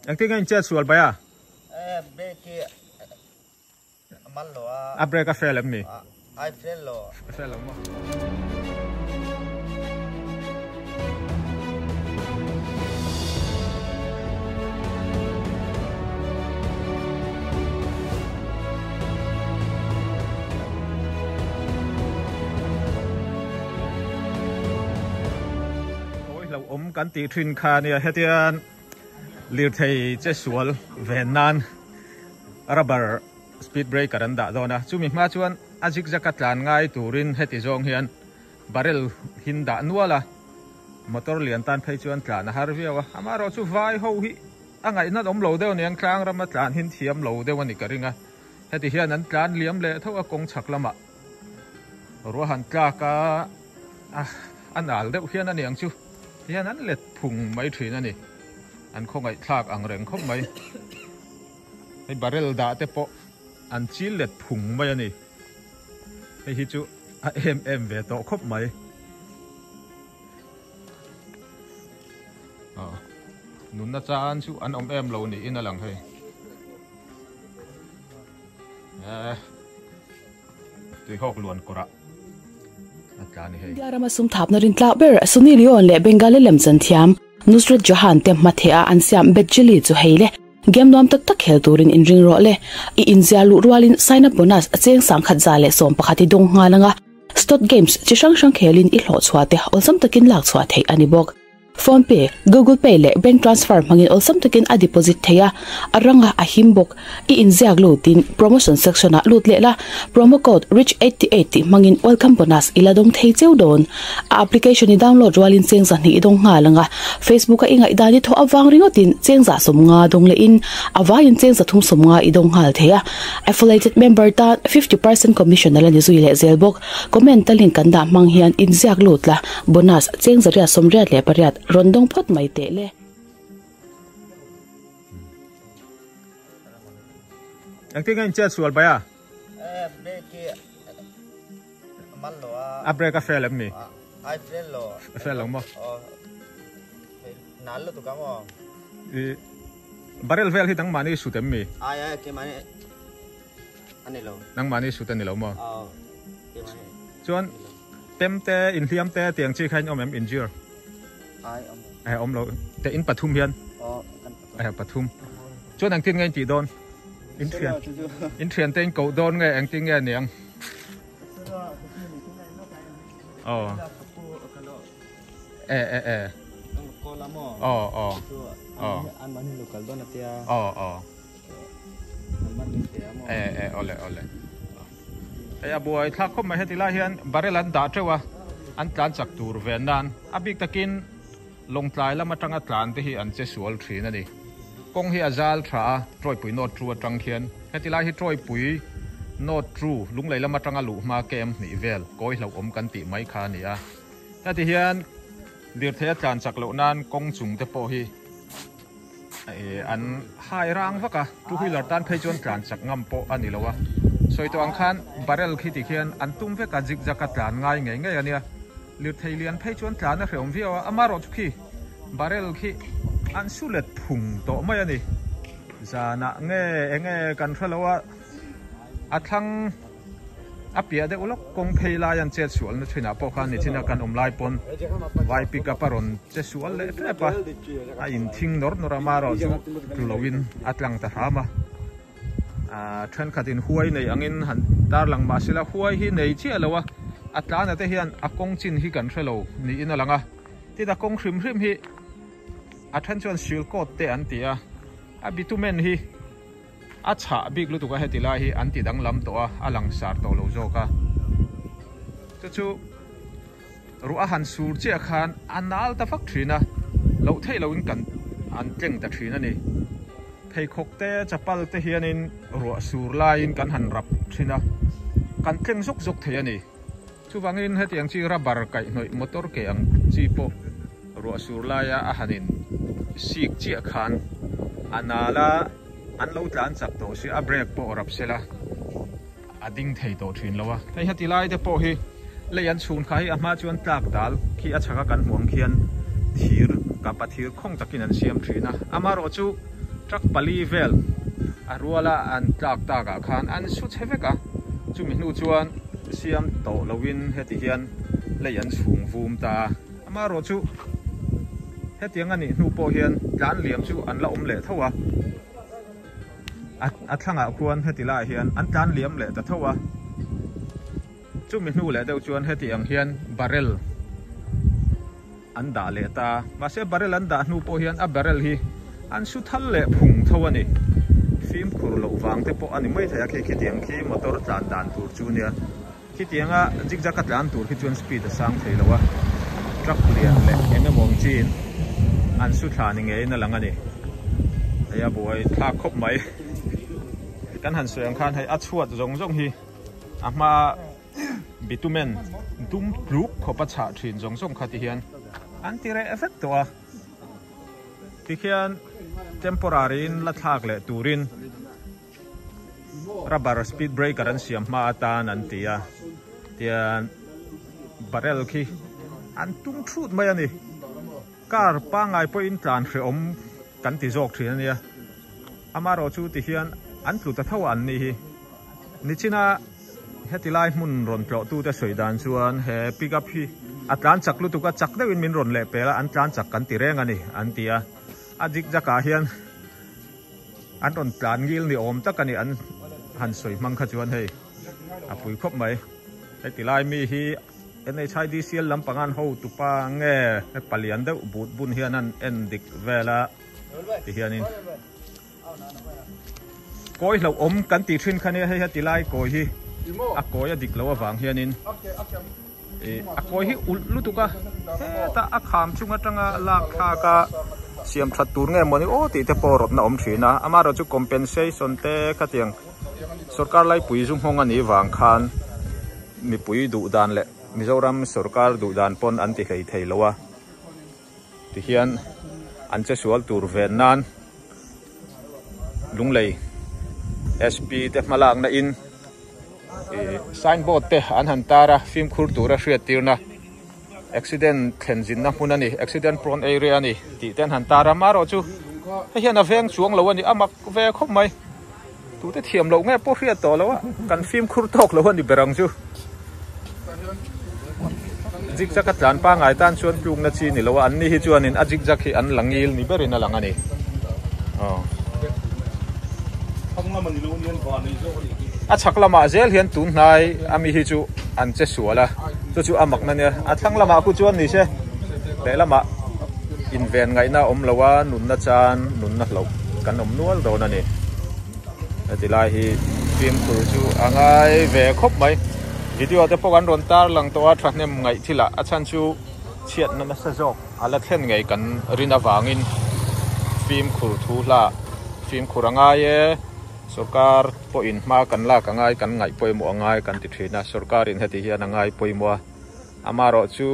Engtin nge in chet sual bai a? A brake a fail em ni? Ai fail lo. A fail lo maw? Kawi hlauhawm kan tih thin kha nia hetian lirthei che sual ven nan rubber speed breaker an dah dawn a, chumi hma chuan a zigzag a tlan ngai turin heti zawng hian barrel hin dah nual a, motor lian tan phei chuan tlan a har viau a, amaherawh chu vai ho hi a ngaihna awm lo deuh aniang tlang rama tlan hin thiam lo deuh a ni ka ring a, heti hian an tlan liam leh tho a kawng chhak lamah ruah han tlak a a nal deuh hian a niang chu tihian an let phung mai thin a ni, an khawngaihthlak ang reng khawp mai. Hei barrel dah te pawh an chil let phung mai a ni. Hei hi chu a em em ve tawh khawp mai. Aw nunna chan chu an awm em lo niin a lang hei. Eh tuihawk luan kawrah a tla a ni hei. India rama sum thapna rintlak ber Sunny Leone leh Bengali lemchan thiam Nusrat Jahan te hmatheh a an siam Bejili chu hei le. Game nuam tak tak khel turin inring rawh le. I inziah luh rualin sign up bonus a cheng 1111 i dawng nghal anga Stot games chi hrang hrang khelin i hlawh chhuah te awlsam takin lak chhuah theih a ni bawk. Phone pay, Google Pay leh bank transfer hmangin awlsam takin a deposit theih a, a ranga a him bawk. I inziak lutin promotion section ah lut leh la, promo code rich 88 tih hmangin welcome bonus i la dawng thei cheu dawn. A application i download rualin cheng zahnih i dawng nghal ang a, Facebook a i ngaihdan i thawh avang ringawtin cheng zah 50 dawng lehin a vaiin cheng 350 i dawng nghal thei a. Affiliated member tan 50% commission a la ni zui leh zel bawk. Comment a link kan dah hmang hian inziak lut la, bonus cheng 188 rawn dawng phawt mai teh le. Engtin nge in chet sual bai a? A brake a fail em ni? Ai fail lo. A fail lo maw? Nal lo tu ka maw? I barrel vel hi nangmahni sut em mi? Ai ai keimahni ani lo. Nangmahni sut ani lo maw? Aw keimahni. Chuan tem te inhliam te tiang chi kha in awm em injure? Ai awm. Ai awm lo. Te in pathum hian? Aw kan pathum. Ai pathum. Chuan engtin nge in tih dawn? In thian in thian te in koh dawn nge engtin nge aniang? Aw. E e e. Aw aw. Aw. Aw aw. E e awle awle. Hei a buai thlak khawp mai heti lai hian barrel an dah teuh a, an tlan chak tur ve nan a bik takin Lawngtlai lam atanga tlan te hi an che sual thin a ni. Kawng hi a zal tha a, Tawipui North Ru atang khian heti lai hi Tawipui North Ru Lunglei lam atanga luh hma kem hnih vel kawi hlauhawm kan tih mai kha a ni a. Heti hian lirthei a tlan chak loh nan kawng chung te pawh hi an hai rang vak a, two wheeler tan phei chuan tlan chak ngam pawh a ni lo a. Sawi tawh ang khan barrel khi ti khian an tum vek a, zig zag a tlan ngai ngei ngei a nia. Lirthei lian phei chuan tlan a hrehawm viau a, amaherawh chu khi barrel khi an su let phung tawh mai a ni. Zanah nge enge kan hre lo a, a thlang a piah deuh lawk kawng phei lai an chet sual na thinah pawh khan nichin a kan awm lai pawn vai pick up a rawn che sual leh tep a, a inthing nawr nawr a, amaherawh chu tlu loin a tlang ta hram a. Ahh thenkhatin huai nei angin han tarlang mah sela huai hi nei chiah lo a, a tlana te hian a kawng chin hi kan hre lo niin a lang a, tin a kawng hrim hrim hi a then chuan sil coat te an ti a, a bitumen hi a chhah bik lutuk a heti lai hi an ti danglam tawh a, a langsar tawh lo zawk a, chu chu ruah a han sur chiah khan a nal ta vak thin a, loh theih loin kan an tleng ta thin a ni. Pheikhawk te chapal te hianin ruah sur laiin kan han rap thin a, kan tleng zawk zawk thei a ni. Chuvangin hetiang chi rubber kaihhnawih motor ke ang chi pawh ruah sur laia a han in sik chiah khan a nal a, an lo tlan chak tawh si a brake pawh rap sela. A ding thei tawh thin lo a. Hei heti lai te pawh hi lei an chhun kha hi a hma chuan tlak dal khi a chhaka kan hmuh ang khian thir kapa thir khawng takin an siam thin a. Amaherawh chu Truck pali vel a ruala an tlak takah khan an su chhe vek a, chumi hnu chuan siam tawh loin heti hian lei an chhung vum ta a. Amaherawhchu hetiang a nih hnu pawh hian tlan liam chu an la awm leh tho a, a thlangah khuan heti laiah hian an tlan liam leh ta tho a. Chumi hnu leh deuh chuan heti ang hian barrel an dah leh ta. Mahse barrel an dah hnu pawh hian a barrel hi an su thal leh phung tho a ni. Fimkhur loh vang te pawh a ni mai thei a, khi khitiang khi motor tlan dan tur chu nia. Khitianga zigzag a tlan tur khi chuan speed a sang thei lo a, truck lian leh eng emaw ang chiin an su thla ni ngeiin a lang a ni. Hei a buai thlak khawp mai. Kan han sawi ang khan hei a chhuat zawng zawng hi. A hma bitumen dum tluk khawp a chhah thin zawng zawng kha ti hian an ti reh vek tawh a, tikhian temporary in la thlak leh turin rubber speed breaker an siam hma atan an ti a, tian barrel khi an tum thut mai a ni, car pangngai pawhin tlan hrehawm kan ti zawk thin a nia, amaherawhchu tihian an tlu ta tho a an ni hi. Nichina heti lai hmun rawn tlawhtute sawi dan chuan he pick up hi a tlan chak lutuk a, chak deuhin min rawn leh pel a, an tlan chak kan ti reng a ni an ti a. A zik zak ah hian an rawn tlan ngil ni awm tak a ni an han sawi hmang kha chuan hei a pui khawp mai. Heti lai mi hi NHIDCL lampang an hotupa nge palian deuh but bun hian an en dik vel a ti hianin. Kawi hlauhawm kan tih thin kha nia hei heti lai kawi hi a kawi a dik loh avang hianin ih a kawi hi ulh lutuk a hetah a kham chung atanga lak thlak a siam that tur nge mawni aw tih te pawh rawtna awm thin a amaherawhchu compensation te khatiang sorkar laipui zu nghawng a nih vang khan mipui duh dan leh Mizoram sorkar duh dan pawn an ti hlei thei lo a. Tihian an che sual tur ven nan Lunglei SP te hmalakna in ih signboard te an han tar a fimkhur tura hriat tirna accident thlen zinna hmun a ni accident prone area a ni tih te an han tar a marawh chu hei hian a veng chuang lo a ni a mak ve khawp mai. Tute thiam loh nge pawh hriat tawh lo a, kan fimkhur tawk lo a ni ber ang chu. Zigzag a tlan pangai tan chuan tlukna chi ni lo a, an ni hi chuanin a zigzag hi an la ngil ni berin a lang a ni. Aw. A chhak lamah zel hian tun hnai a mi hi chu an che sual a, chu chu a makna nia. A thlang lamah khu chuan ni se, lehlamah inven ngaihna a awm lo a, nunna chan, nunna hloh kan awm nual dawn a ni. Heti lai hi fimkhur chu a ngai ve khawp mai. Video te pawh kan rawn tar lang tawh a, thahnem ngaih thilah a chhan chu chhiatna nasa zawk a la thlen ngei kan rin avangin fimkhur thu hlah fimkhur a ngai e. Sorkar pawhin hma kan lak a ngai, kan ngaih pawimawh a ngai kan ti thin a, sorkarin heti hian a ngai pawimawh a, amaherawhchu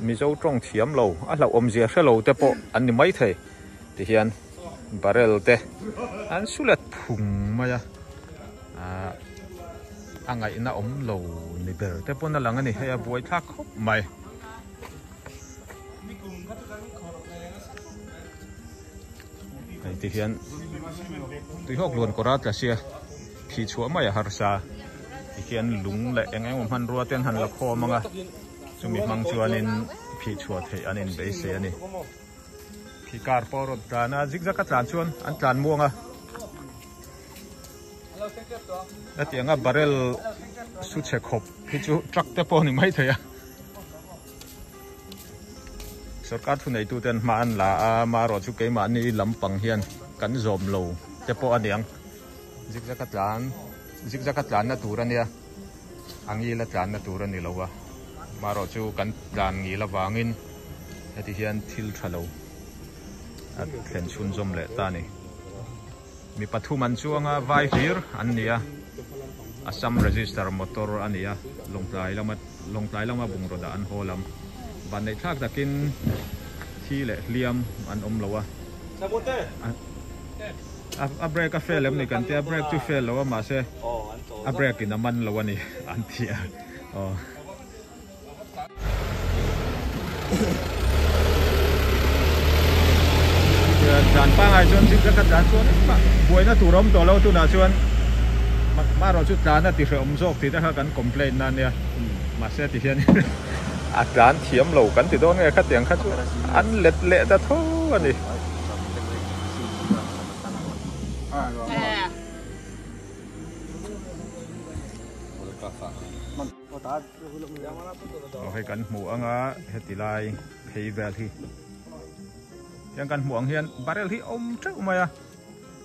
Mizo tawng thiam lo, a hlauhawmzia hre lo te pawh an ni maithei ti hian barrel te an su let phung mai a, ahh a ngaihna awm lo ni ber te pawn a lang a ni, hei a buaithlak khawp mai. Hei ti hian tuihawk luan kawr a tla sia phih chhuah mai a harsa ti hian lung leh eng eng emaw hmanrua te an han la khawm ang a chumi hmang chuanin phih chhuah theih an inbeisei a ni. Khi car pawh a rawn tlan a zigzag a tlan chuan an tlan muang a hetiang a barrel su chhe khawp hi chu truck te pawh a ni maithei a. Sorkar thuneituten hma an la a, marawh chu keimahni lampang hian kan zawm lo te pawh a niang. Zigzag a tlan, zigzag a tlanna tur a nia, a ngil a tlanna tur a ni lo a, marawh chu kan tlan ngil avangin heti hian thil tha lo a thlen chhunzawm leh ta a ni. Mi pathum an chuang a, vai hlir an ni a, Assam register motor a ni a, Lawngtlai lama Lawngtlai lama bungraw dah an haw lam. Vanneih thlak takin thi leh hliam an awm lo a, a brake a fail em ni kan tia, brake chu fail lo a mahse a brake in a man lo a ni an ti a, aw. Tlan pangai chuan zig zag a tlan chuan engmah buaina tur a awm tawh lo tunah chuan marawh chu tlan a ti hrehawm zawk tih te kha kan complain na ania mahse ti hian a tlan thiam lo kan ti dawn nge khatiang kha chu an let leh ta tho a ni. Aw hei kan hmu anga heti lai phei vel hi tiang kan hmuh ang hian barrel hi a awm teuh mai a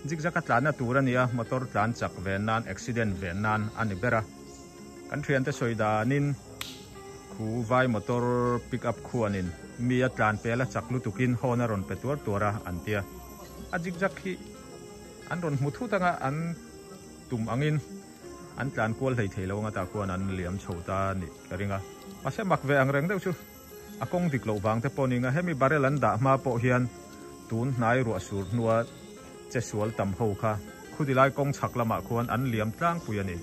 zigzag a tlanna tur a ni a motor tlan chak ve nan accident ve nan a ni ber a kan thiante sawi danin khu vai motor pick up khuanin mi a tlan pel a chak lutukin horn a rawn pe tuar tuar a an tia a zigzag hi an rawn hmu thut anga an tum angin. An tlan kual hlei thei lo anga tah khuan an liam chho ta a nih ka ring a. Mahse mak ve ang reng deuh chu a kawng dik loh vang te pawh a ni nga hemi barrel an dah hma pawh hian tun hnai ruah sur hnua che sual tam ho kha khudi lai kawng chhak lamah khuan an liam tlangpui a ni.